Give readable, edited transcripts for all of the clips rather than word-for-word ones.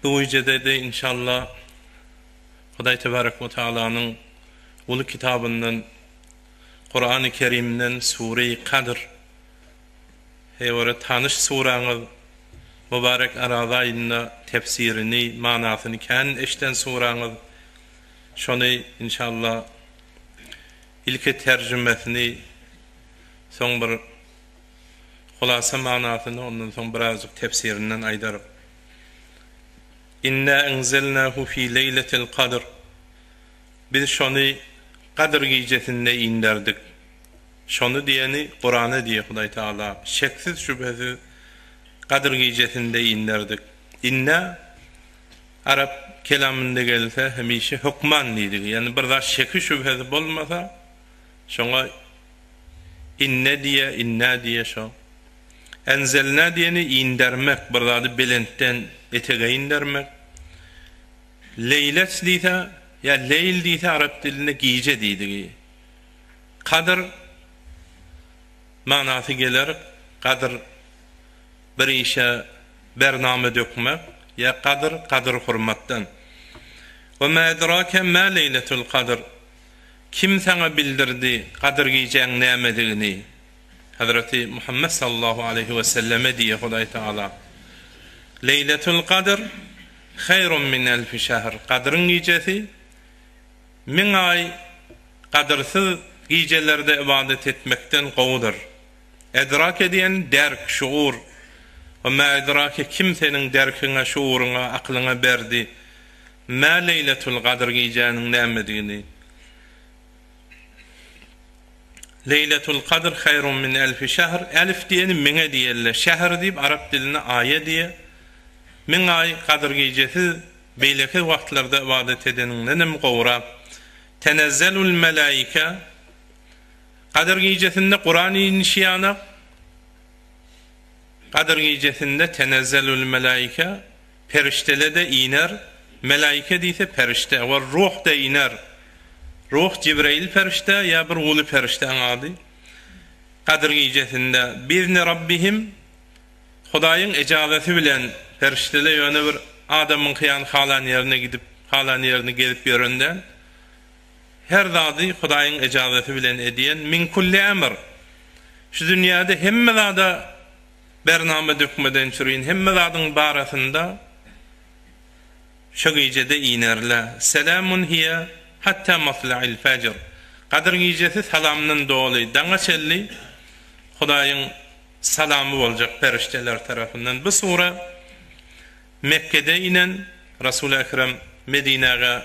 Bu gijede-de inşallah Hudaý Tebarek we Taalanyň uly kitabyndan Kurany Kerimden Sure-i Kadr heýwere tanyş suraňyz Mübarek Araza aýynda tefsirini, manasyny kän eşden suraňyz şony inşallah ilki terjimesini soň bir hulasa manasyny ondan soň birazjyk tefsirinden aýdaryk. Inna enzelnahu fi leýletil kadr Biz şony Gadyr gijesinde inderdik. Şony diýeni Kurana diýýär Hudaý Tagala. Şeksiz şübhesiz Gadyr gijesinde inderdik. Inna arap kelamynda gelse hemişe hökman diýdigi. Ýagny bir zat şeki şübhesi bolmasa şoňa inne diýýär, inna diýýär şo. Enzelna diýeni indermek, bir zady belentden etege indermek. Leýlet diýse, ýa leýl diýse arap dilinde gije diýdigi. Kadyr manasy geler, gadyr bir işe bername dökmek, ýa gadyr, gadyr-hurmatdan. We ma edrake ma leýletul kadyr. Kim saňa bildirdi gadyr gijäň nämedigini? Hazreti Muhammet sallallahu aleýhi we selleme diýýär Hudaý Tagala, Leýletul Kadr haýrun min elfi şehr, Gadyryň gijesi müň aý gadyrsyz gijelerde ybadat etmekden gowudyr. Edrake diýen derk, şuur. We ma edrake kim seniň derkiňe, şuuryňa, aklyňa berdi ma leýletul Kadr gijäniň nämedigini? Leýletul Kadr haýrun min elfi şehr, elf diýeni müňe diýerler, şehr diýip arap dilinde aýa diýer. Müň aý Gadyr gijesi beýleki wagtlarda ybadat edeniňdenem gowurak. Tenezzelul melaike, Gadyr gijesinde Kuran inişi ýanak, Gadyr gijesinde tenezzelul melaike, Perişdele-de iner, melaike diýse perişde, we ruh-da iner. Ruh Jibreýil perişde ýa bir uly perişdäň ady. Gadyr gijesinde biizni Rabbihim, Hudaýyň ejazasy bilen perişdele ýöne bir adamyňky ýaly halan ýerine gidip, halan ýerini gezip ýören däl. Her zady Hudaýyň ejazasy bilen edýän min kulli emr. Şu dünýäde hemme zada Bernama dökmeden çürin hemme zadyň barasynda şo gijede inerle. Selamun hiýe hatta matla'il fejr. Gadyr gijesi salamdan doly, daňa çenli Hudaýyň salamy boljak perişdeler tarapyndan. Bu sure Mekgede inen, Resul Ekrem Medinäge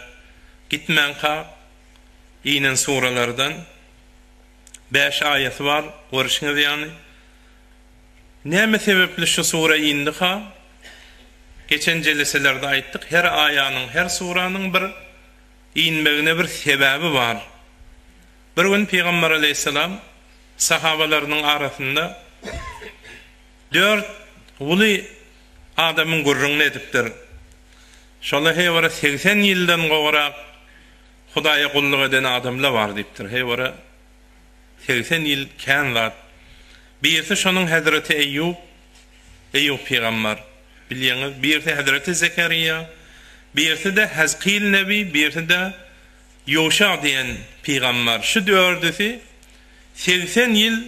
gitmänka inen surelerden. Bäş aýaty bar, görüşiňiz ýaly. Näme sebepli şu sure indika? Geçen jeleselerde aýtdyk, her aýanyň, her suranyň bir inmegine bir sebäbi bar. Bir gün Pygamber aleýhissalam sahabalarynyň arasynda dört uly adamyň gürrüňini edipdir. Şolar heý bir 80 ýyldan gowrak Hudaýa gulluk eden adamlar bar diýipdir. Heý bir 80 ýyl kän zat. Birisi şonuň hezreti Eýýub, Eýýub pygamber, bilýäňiz, birisi hezreti Zekeriýa, birisi-de Hezkyl nebi, birisi-de Ýuşa diýen pygamber. Şu dördüsi 80 ýyl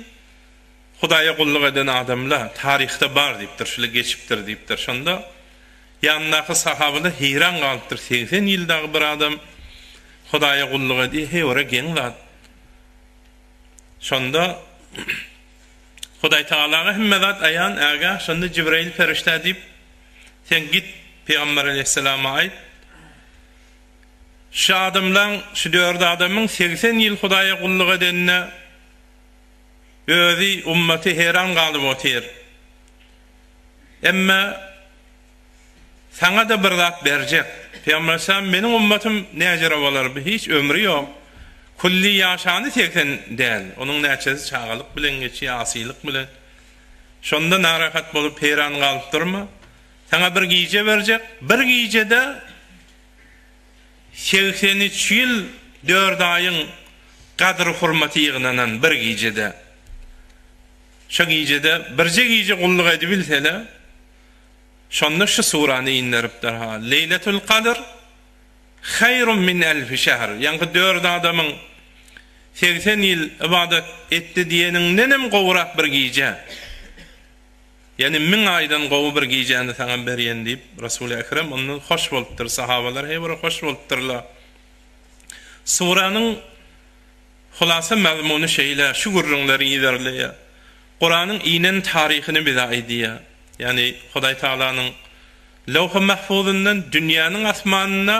Hudaýa gulluk eden adamlar taryhda bar diýipdir, şular geçipdir diýipdir. Şonda ýanyndaky sahabalar heýran galypdyr, 80 ýyl dagy bir adam Hudaýa gulluk edýär, heý ora geň zat. Şonda Hudaý Tagalaga hemme zat aýan, ägä, şonda Jibreýil perişdä diýip, Sen git, Pygamber aleýhissalama aýt, şu adamlaň, şu dört adamyň 80 ýyl Hudaýa gulluk edenine özi, ummaty heýran galyp otyr. Emma Saňa-da bir zat berjek. Pygamber aleyhisselam, Meniň ummatym näjere bolar, bu hiç ömri ýok. Külli ýaşany 80 däl. Onuň näçesi çagalyk bilen geçýär, asylyk bilen. Şonda narahat bolup, heýran galyp durma. Saňa bir gije berjek. Bir gijede 83 ýyl dört aýyň gadyr-hurmaty ýygnanan bir gijede. Şo gijede birje gije gulluk edibilsele,. Şonda şu surany inderipdir ha. Leýletül Kadr haýrun min elfi şehr. Ýaňky dört adamyň 80 ýyl ybadat etdi diýeniňdenem gowurak bir gije. Ýagny müň aýdan gowy bir gijäni saňa berýän diýip, Resuly Ekrem ondan hoş bolupdyr. Sahabalar heý bir hoş bolupdyrlar. Suranyň hulasa mazmuny şeýle, şu gürrüňleri yzarlaýar. Kuranyň inen taryhyny bize aýdýar. Ýagny Hudaý Tagalanyň Lowhy Mahfuzyndan dünýäniň asmanyna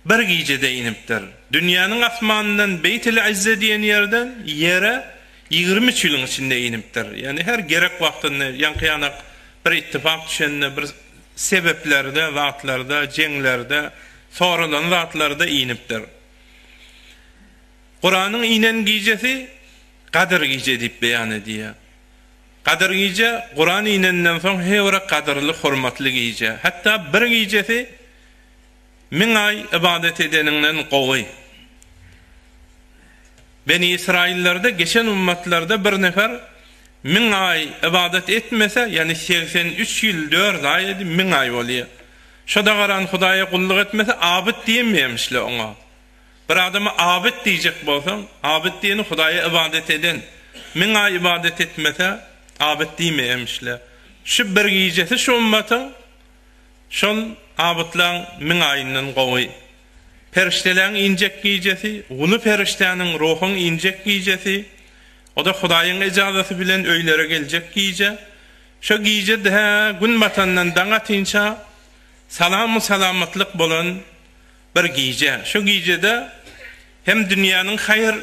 bir gijede inipdir. Dünýäniň asmanyndan Beýtil Izze diýen ýerden ýere 23 ýylyň içinde inipdir. Ýagny her gerek wagtynda ýaňky ýanak bir ittifak düşende bir sebeplerde, zatlarda, jeňlerde, soralan zatlarda inipdir. Kuranyň inen gijesi Gadyr gije diýip beýan edýär. Gadyr gije Kuran inenden soň heýwere gadyrly, hormatly gije. Hatda bir gijesi müň aý ybadat edeniňden gowy. Beni Ysraýyllarda geçen ummatlarda bir nefer müň aý ybadat etmese, ýagny 83 ýyl dört aý edi, müň aý bolýar. Şo dagaran Hudaýa gulluk etmese abyt diýmeýärmişler oňa. Bir adama abyt diýjek bolsaň, abyt diýeni Hudaýa ybadat eden. Müň aý ybadat etmese, abyt diýmeýärmişler. Şu bir gijesi şu ymmatyň şol abytlaň müň aýyndan gowy. Perişdeleň injek gijesi, uly perişdäniň ruhuň injek gijesi, o-da Hudaýyň ejazasy bilen öýlere geljek gije. Şo gije-de gün batandan daň atynça salamu-salamatlyk bolan bir gije. Şu gijede hem dünýäniň haýyr,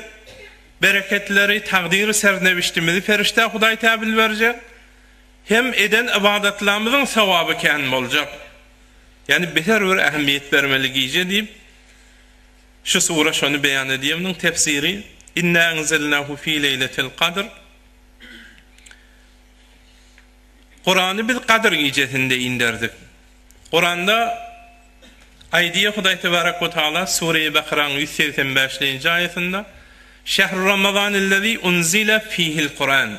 bereketleri, takdyry sernewiştimizi perişdä Hudaý täbil berjek, hem eden ybadatlarymyzyň sogaby kän boljak. Ýagny beter bir ähmiýet bermeli gije diýip, şu sure şony beýan edýär. Munuň tefsiri, Inna enzelnahu fi leýletil kadr. Kurany biz Gadyr gijesinde inderdik. Kuranda Aýdýar Hudaý Tebarek we Taala Sure-i Bakaraň 185-nji aýatynda, Şehru Ramazanillezî unzile fihil Kuran.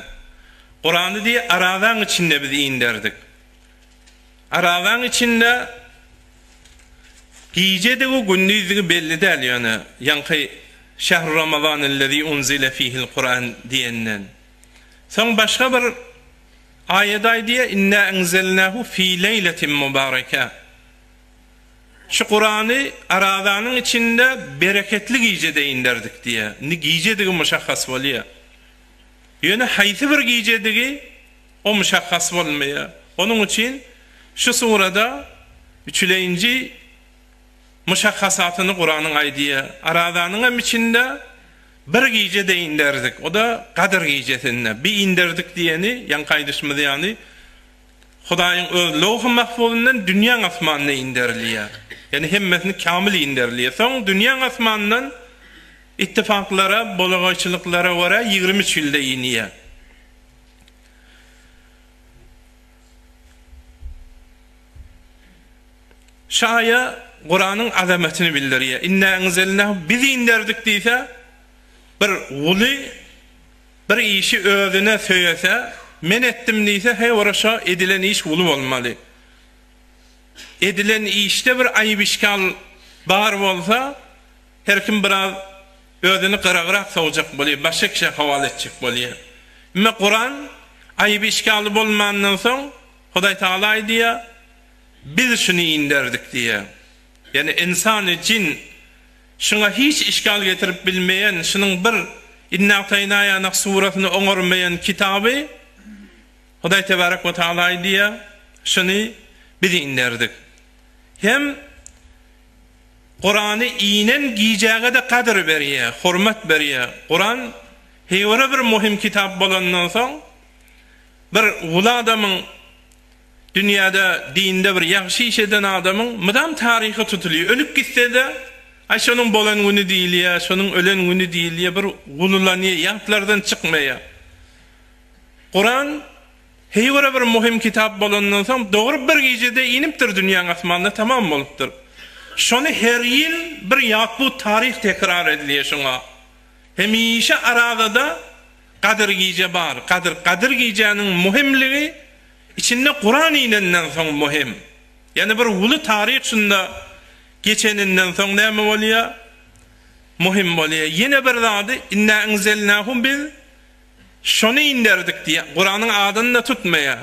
Kurany diýýär, Arazaň içinde biz inderdik. Arazaň içinde gijedigi, gündizdigi belli däl ýöne ýaňky Şehru Ramazanillezî unzile fihil Kuran diýenden. Soň başga bir aýada aýdýar, Inna enzelnahu fi leýletin mubareke. Şu Kurany Arazanyň içinde bereketli gijede inderdik diýýär. Indi gijedigi muşahhas bolýar. Ýöne haýsy bir gijedigi o muşahhas bolmaýar. Onuň üçin şu surada üçülenji muşahhasatyny Kuranyň aýdýar. Arazanyň hem içinde bir gijede inderdik. O-da Gadyr gijesinde. Bi inderdik diýeni, ýaňky aýdyşymyz ýaly, Hudaýyň öz Lowhy Mahfuzyndan dünýäň asmanyna inderilýär. Ýagny hemmesini kamyl inderilýär. Soň dünýäň asmanyndan ittifaklara, bolagaýçylyklara görä 23 ýylda inýär. Şu aýa Kuranyň azamatyny bildirýär. Inna enzelnahu biz inderdik diýse, bir guly Bir işi özüne söýese, men etdim diýse, he ora şo edilen iş uly bolmaly. Edilen işde bir aýyp-işgal bar bolsa, her kim biraz özüni gyragrak sowjak bolýar, başga kişä howala etjek bolýar. Emma Kuran aýyp-işgaly bolmandan soň, Hudaý Tagala aýdýar, Biz şuny inderdik diýýär. Ýagny ynsany, jyn Şuňa hiç işgal getirip bilmeýän, şunuň bir Inna agtaýna ýanak surasyny oňarmaýan kitaby Hudaý tebarek we taala aýdýar, şuny biz inderdik. Hem Kurany inen gijäge-de gadyr berýär, hormat berýär. Kuran heýwere bir möhüm kitap bolandan soň, bir uly adamyň Dünýäde dinde bir ýagşy iş eden adamyň mydam taryhy tutulýar. Ölüp gitse-de, aý şonuň bolan güni diýilýär, şonuň ölen güni diýilýär, bir gululanýar, ýatlardan çykmaýar. Kuran heýwere bir möhüm kitap bolandan soň, dogry bir gijede inipdir dünýäň asmanyna tamam bolupdyr. Şony her ýyl bir ýatbu taryh tekrar edilýär şoňa. Hemişe arazada Gadyr gije bar. Gadyr Gadyr gijäniň möhümligi. Içinde Kuran inenden soň möhüm. Ýagny bir uly taryh şunda geçeninden soň näme bolýar? Möhüm bolýar. Ýene bir zady, Inna enzelnahu biz şony inderdik diýýär. Kuranyň adyny-da tutmaýar.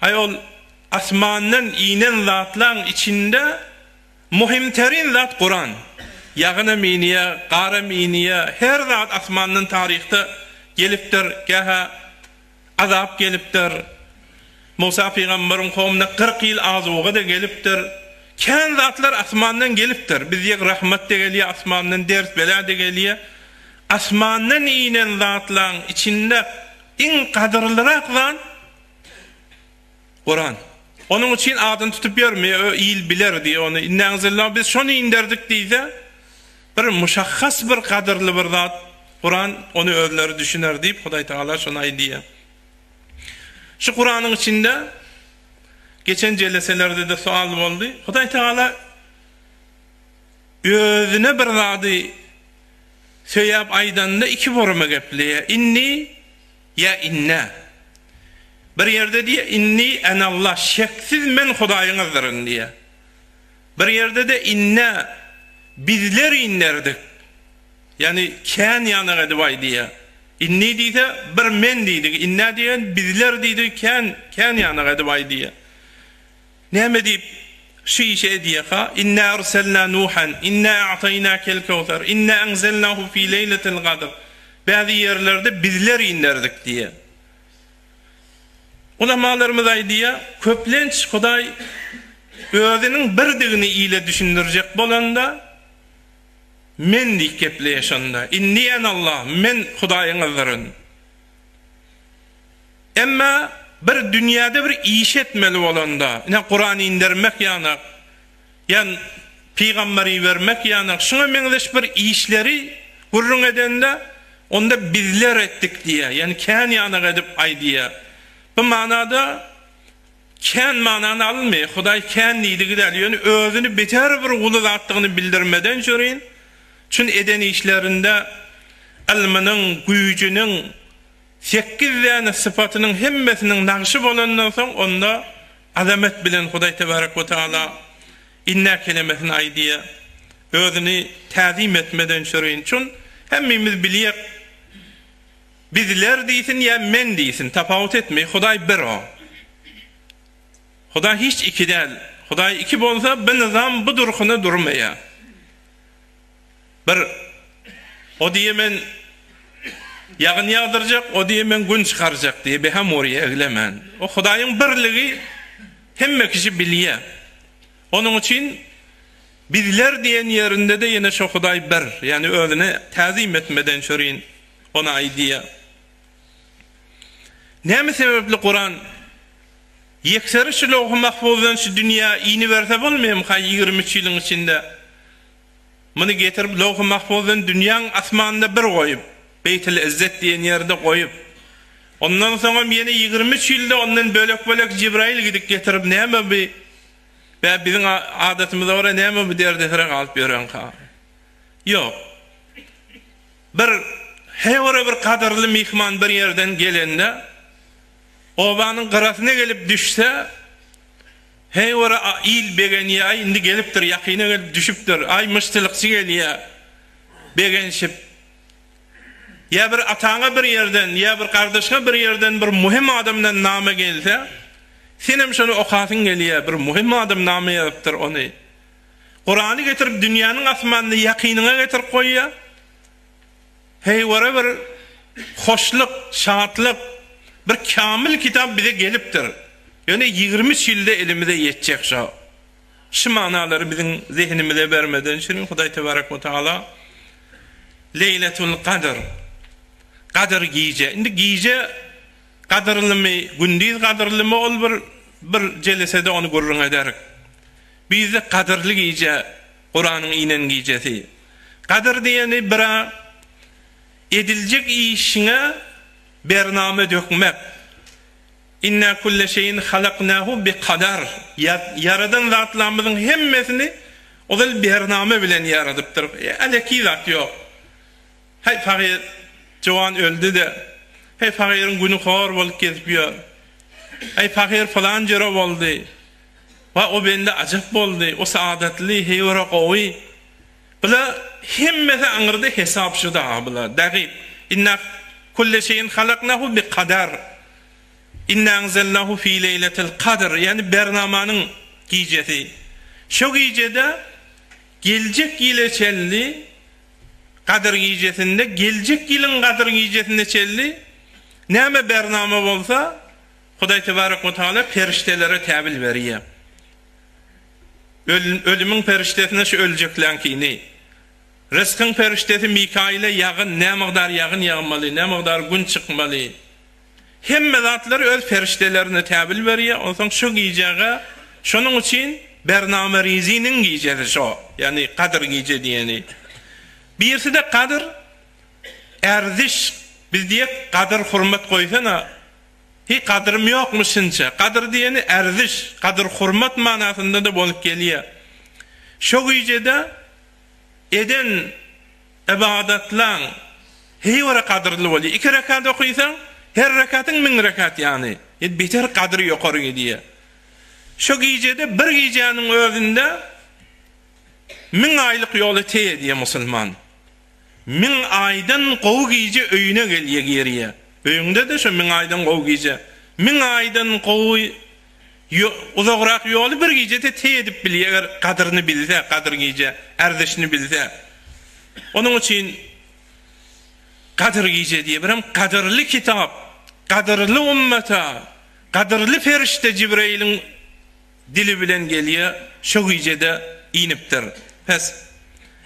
Aý ol asmandan inen zatlaň içinde möhümterin zat Kuran. Ýagynam inýär, garam inýär, her zat asmandan taryhda gelipdir, gähä azap gelipdir. Musa pygambaryň kowumyna 40 ýyl azuga-da gelipdir. Kän zatlar asmandan gelipdir. Bizýek rahmat-da gelýär asmandan, dert-bela-da gelýär. Asmandan inen zatlaň içinde iň gadyrlyrak zat Kuran. Onuň üçin adyny tutup ýörme, ö il biler diý ony. Inna enzelnahu biz şony inderdik diýse, bir muşahhas bir gadyrly bir zat Kuran, ony özleri düşüner diýip Hudaý Tagala şony aýdýar. Şu Kuranyň içinde geçen jeleselerde-de sual boldy. Hudaý Tagala özüne bir zady söýäp aýdanda iki forma gepleýär. Inni Ýa inna. Bir ýerde diýýär, Inni enallah, şeksiz men Hudaýyňyzdyryn diýýär. Bir ýerde-de inna, bizler inderdik. Ýagny kän ýanak edip aýdýar. Inni diýse, bir men diýdigi, inna diýen bizler diýdigi kän, kän ýanak edip aýdýar. Näme diýip şu işi edýärka? Inna erselna Nuhan, inna a'taýnakel kewser, inna enzelnahu fi leýletil gadr. Bäzi ýerlerde bizler inderdik diýýär. Ulamalarymyz aýdýar, köplenç Hudaý özüniň birdigini ile düşündirjek bolanda, Men diýip gepleýär şonda. Inni enallah, men Hudaýyňyzdyryn. Emma bir dünýäde bir iş etmeli bolanda, ine Kuran indermek ýanak, ýa pygamber ibermek ýanak, şuňa meňzeş bir işleri gürrüň edende, onda bizler etdik diýýär, ýagny kän ýanak edip aýdýar. Bu manada kän manany alynmaýar, Hudaý kän diýdigi däl, ýöne özüni beter bir uly zatdygyny bildirmeden çürin, çün eden işlerinde ylmynyň, güýjüniň, Sekiz däne sypatynyň hemmesiniň nagşy bolandan soň onda azamet bilen Hudaý tebarek we taala Inna kelemesini aýdýar. Özüni täzim etmeden çürin. Çün hemmimiz bilýek bizler diýsin ýa men diýsin tapawut etmeý Hudaý bir o. Hudaý hiç iki däl. Hudaý iki bolsa bu nyzam bu durkuna durmaýar. Bir, o diýe men ýagyn ýagdyrjak, o diýe men gün çykarjak diýe beham urýa eglemän. O Hudaýyň birligi hemme kişi bilýä. Onuň üçin bizler diýen ýerinde-de ýene şo Hudaý bir, ýagny özüne täzim etmeden çürin ony aýdýa. Näme sebäpli Kuran ýekseri şu lowhy mahfuzdan şu dünýä iniberse bolmaýamyka 23 ýylyň içinde? Muny getirip Lowhy Mahfuzdan dünýäň asmanynda bir goýup, Beýtil Izzet diýen ýerde goýup, ondan soňam ýene 23 ýylda ondan bölek-bölek Jibraýyl gidip getirip näme bi, bä biziň adatymyza görä näme bu derdesere galyp ýörenka? Ýok. Bir heýwere bir gadyrly myhman bir ýerden gelende, obanyň gyrasyna gelip düşse, Heý ora il begenýä aý indi gelipdir ýakyna gelip düşüpdir aý myşdylykçy gelýä begenşip ýa bir ataňa bir ýerden ýa bir gardaşyňa bir ýerden bir muhim adamdan name gelse senem şony okasyň gelýä bir muhim adam name ýazypdyr ony Kurany getirip dünýäniň asmanyna ýakynyňa getirip goýýa Heýwere bir hoşluk, şatlyk, bir kamil kitap bize gelipdir. Ýöne 23 ýylda elimize ýetjek şo. Şu manalary biziň zehinimize bermeden üçin Hudaý tebarek we taala Leýletul Kadr, Gadyr gije. Indi gije gadyrlymy, gündiz gadyrlymy ol bir bir jelesede ony gürrüň ederik. Bizde gadyrly gije Kuranyň inen gijesi. Gadyr diýeni bir-ä ediljek işiňe bername dökmek. Inna kulle şeýin halaknahu bi kadar. Ýaradan zatlarymyzyň hemmesini ozal bername bilen ýaradypdyr. Äleki zat ýok. Häý fagyr juwan öldi-de, häý fagyryň güni hor bolup gezip ýör. Aý pahyr pylan jüre boldy. Wa o bende ajap boldy, o saadatly, heýwere gowy. Bula hemmesi aňyrda hesap şu-da bula, dagyk. Inna kulle şeýin halaknahu bi kadar. Inna enzelnahu fi leýletil kadr, ýagny bernamanyň gijesi. Şo gijede geljek ýyla çenli Gadyr gijesinde, geljek ýylyň Gadyr gijesine çenli näme bernama bolsa, Hudaý tebarek we taala perişdelere täbil berýär. Ölümiň perişdesine şu öljekleňkini, ryskyň perişdesi Mikaýyla ýagyn, nä mygdar ýagyn ýagmaly, nä mygdar gün çykmaly. Hemme zatlary öz perişdelerine täbil berýär. Onsoň şu gijäge şonuň üçin Bernama-riziniň gijesi şo, ýagny Gadyr gije diýeni. Birisi-de Gadyr, ärziş, biz diýek gadyr-hurmat goýsana, Hiý gadyrym ýokmy şunça? Gadyr diýeni ärziş, gadyr-hurmat manasynda-da bolup gelýär. Şo gijede eden ybadatlaň heý bir gadyrly bolýar. Iki rekat okysaň, her rekatyň müň rekat ýany. Beter gadyr ýokary gidýär. Şo gijede bir gijäniň özünde müň aýlyk ýoly teý edýär musulman. Müň aýdan gowy gije öýüne gelýä girýä. Öýüňde-de şo müň aýdan gowy gije. Müň aýdan gowy uzagrak ýoly bir gijede teý edip bilýä eger gadyryny bilse, gadyr gije ärzişini bilse. Onuň üçin Gadyr gije diýe birem gadyrly kitap, gadyrly ummata, gadyrly perişde Jibreýiliň Dili bilen gelýä, şo gije-de inipdir. Pes,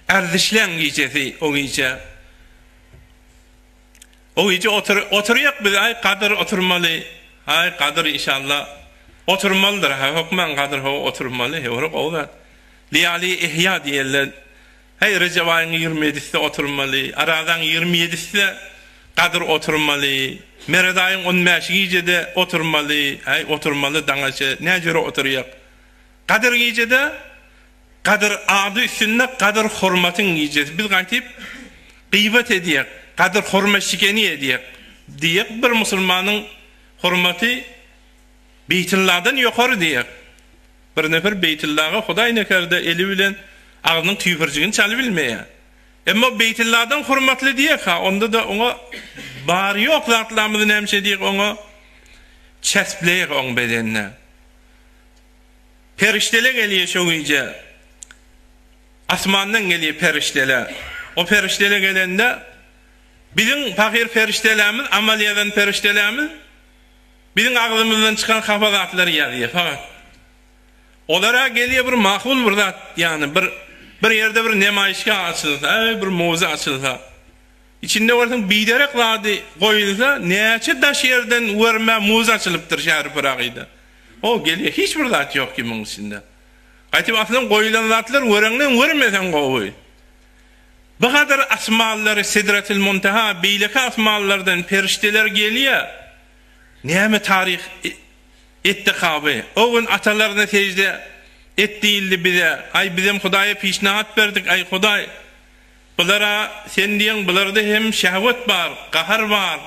ärzişleň gijesi o gije. O gije otur, oturýak biz, aý, Gadyr oturmaly, aý, Gadyr inşalla, oturmalydyr, ha, hökman Gadyr, hawa, oturmaly, höwri gowy zat. Leýali ihýa diýerler. Heý, Rejep aýyň 20 ýediside oturmaly, Arazaň 20 ýediside Gadyr oturmaly, Meret aýyň on bäşi gijede oturmaly, häý, oturmaly daňaça, näjüre oturýak. Gadyr gijede, Gadyr ady üstünde gadyr hormatyň gijesi. Biz gaýtyp gybat edýäk, gadyr hormat şikeni edýäk diýek, bir musulmanyň hormaty Beýtulladan ýokary diýek. Bir nefer Beýtullaga Hudaý nekerde eli bilen agzynyň tüýpürjigini çalybilmeýär. Emma Beýtulladan hormatly diýek-ha, onda-da oňa bar-ýok zatlarymyzy nämişe diýek oňa çäspleýek oň bedenine. Perişdele gelýär şo gije. Asmandan gelýär perişdele. O perişdele gelende biziň pahyr perişdelerimiz, amal ýazan perişdelerimiz Biziň agzymyzdan çykan hapa zatlary ýazýar fakat. Olara gelýär bir makul bir zat, ýagny bir bir ýerde bir nemaýyşgah açylsa, bir muzeý açylsa, içinde görseň biderek zady goýulsa, näçe daş ýerden görme muzeý açylypdyr şäheri Pyragyda. O gelýär hiç bir zat ýok ki muň içinde. Gaýtyp aslyň goýulan zatlar göreňden görmeseň gowy. Bu gadar asmanlary Sidretil Munteha beýleki asmanlardan perişdeler gelýär. Näme taryh etdi Kaby? O gün atalaryna sežde et diýildi bize. Aý bizem Hudaýa pişnahat berdik, aý Hudaý, bulara sen diýeň bularda hem şehwet bar, gahar bar.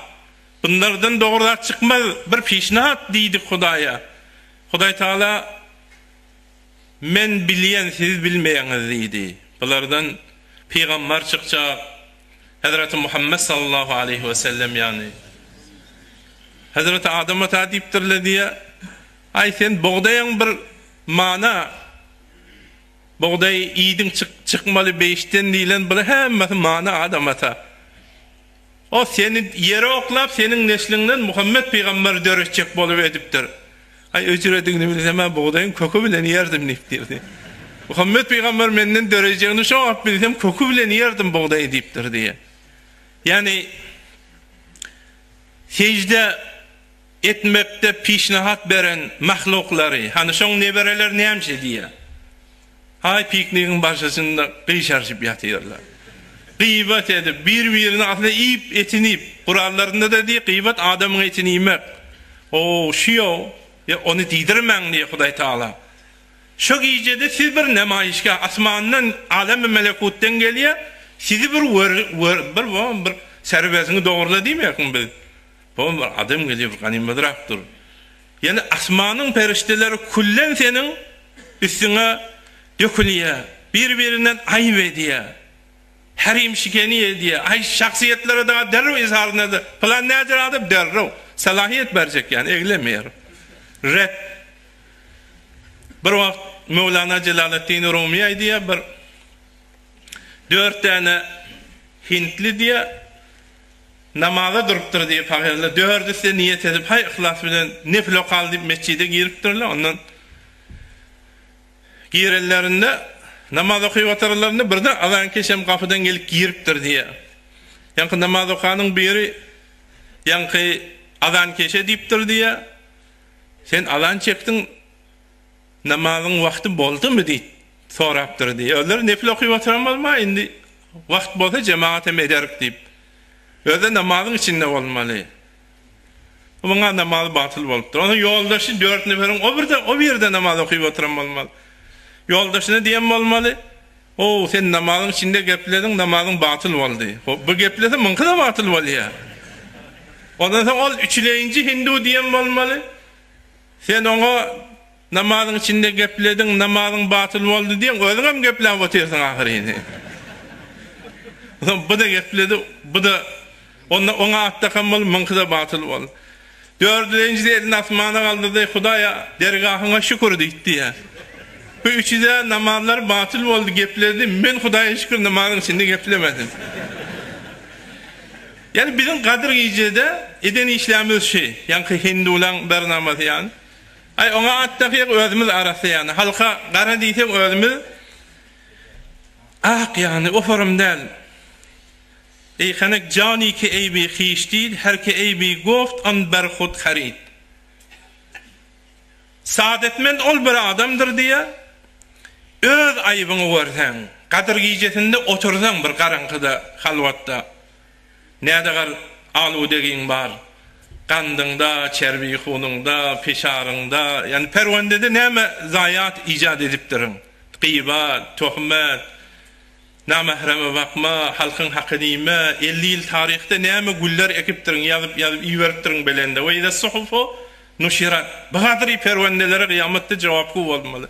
Bunlardan dogry zat çykmaz, bir pişnahat diýdik Hudaýa. Hudaý Tagala Men bilýän siz bilmeýäňiz diýdi. Bulardan pygambar çykjak, Hezreti Muhammet sallallahu aleýhi we sellem ýagny. Hezreti Adam ata diýipdirler diýýär, Aý sen bugdaýyň bir mana, bugdaý iýdiň çyk çykmaly beýişden diýlen bular hemmesi mana Adam ata. O seni ýere oklap seniň nesliňden Muhammet pygamberi döretjek bolup edipdir. Aý öjüredigini bilsem-ä bugdaýyň köki bilen iýerdim diýipdir. Muhammet pygamber menden dörejegini şo wagt bilsem köki bilen iýerdim bugdaýy diýipdir diýýär. Ýagny sežde etmekde pişnahat beren mahluklary, hany şoň nebereleri nämişe diýýär. Haý piknigiň başyjynda gyşarşyp ýatyrlar. Gybat edip, bir-birini aslynda iýip, etini iýip, Kuranlarynda-da diýýär, gybat adamyň etini iýmek. O, şu ýow, ýa ony diýdirmäň diýýär Hudaý Tagala. Şo gijede siz bir nemaýyşgah, asmandan, alemi melekutdan gelýär, sizi bir wer, wer, bir bo, bir serbesiňi dogrula diýmeýärkmi biz? Bo, bir adam gelýär, bir ganymadrak dur. Ýöne asmanyň perişdeleri küllen seniň üstüňe dökülýär, bir-birinden aýyp edýär, härim-şikeni edýär. Aý, şahsyýetlere dagy derrew izhar näde, pylan näjür adam derrew salahyýet berjek ýaly eglemeýär. Ret. Bir wagt Möwlana Jelaleddin Rumy aýdýar, bir dört däne hintli diýýär, Namaza durupdyr diýip pagyrlar. Dördüsi-de niýet edip, haý yhlas bilen nefil okaly diýip metjide giripdirler. Ondan girenlerinde, namaz okyp oturanlarynda birden azankeş hem gapydan gelip giripdir diýýär. Ýaňky namaz okanyň biri ýaňky azankeşe diýipdir diýýär, Sen azan çekdiň, Namazyň wagty boldumy diýip sorapdyr diýýär. Özleri nepil okyp oturan bolma, indi wagt bolsa jemagat hem ederik diýip. Özi namazyň içinde bolmaly. Muňa namazy batyl bolupdyr. Onsoň ýoldaşy dört neferiň o birde o birde namaz okyp oturan bolmaly. Ýoldaşyna diýen bolmaly, Ow, sen namazyň içinde geplediň, namazyň batyl boldy. Hop, bu geplese muňky-da batyl bolýar. Ondan soň ol üçüleýinji hindu diýen bolmaly. Sen oňa namazyň içinde geplediň, namazyň batyl boldy diýeň, özüňem gepläp otyrsyň ahyryny. Onsoň bu-da gepledi, bu-da onda oňa at dakan bolup, muňky-da batyl boldy. Dördülenjisi elini asmana galdyrdy, Hudaýa, dergahyňa şükür diýdi diýýär. Bu üçüde namazlary batyl boldy, gepledi, men Hudaýa şükür namazyň içinde geplemedim. Ýagny biziň Gadyr gijede eden işlerimiz şü, ýaňky hindulaň bernamasy ýaly. Aý oňa at dakyýak özümiz arassa ýagny halka gara diýsek özümiz ak ýagny ofaram däl. Eý hanek jani ki eýbi hiş did her ki eýbi goft an ber hud harid. Saadetmend ol bir adamdyr diýýär. Öz aýybyňy görseň, Gadyr gijesinde otursaň bir garaňkyda, halwatda, nädegar aludegiň bar, gandyňda, çerbi hunuňda, peşaryňda, ýagny perwendede näme zaýat ijat edipdiriň, gybat, töhmet, Namähreme bakma, halkyň hakyny iýme, 50 ýyl taryhda näme güller ekipdiriň, ýazyp-ýazyp iberipdiriň belende. We ize suhufu nuşirat. Bu gadyry perwendelere gyýamatda jogapgü bolmaly.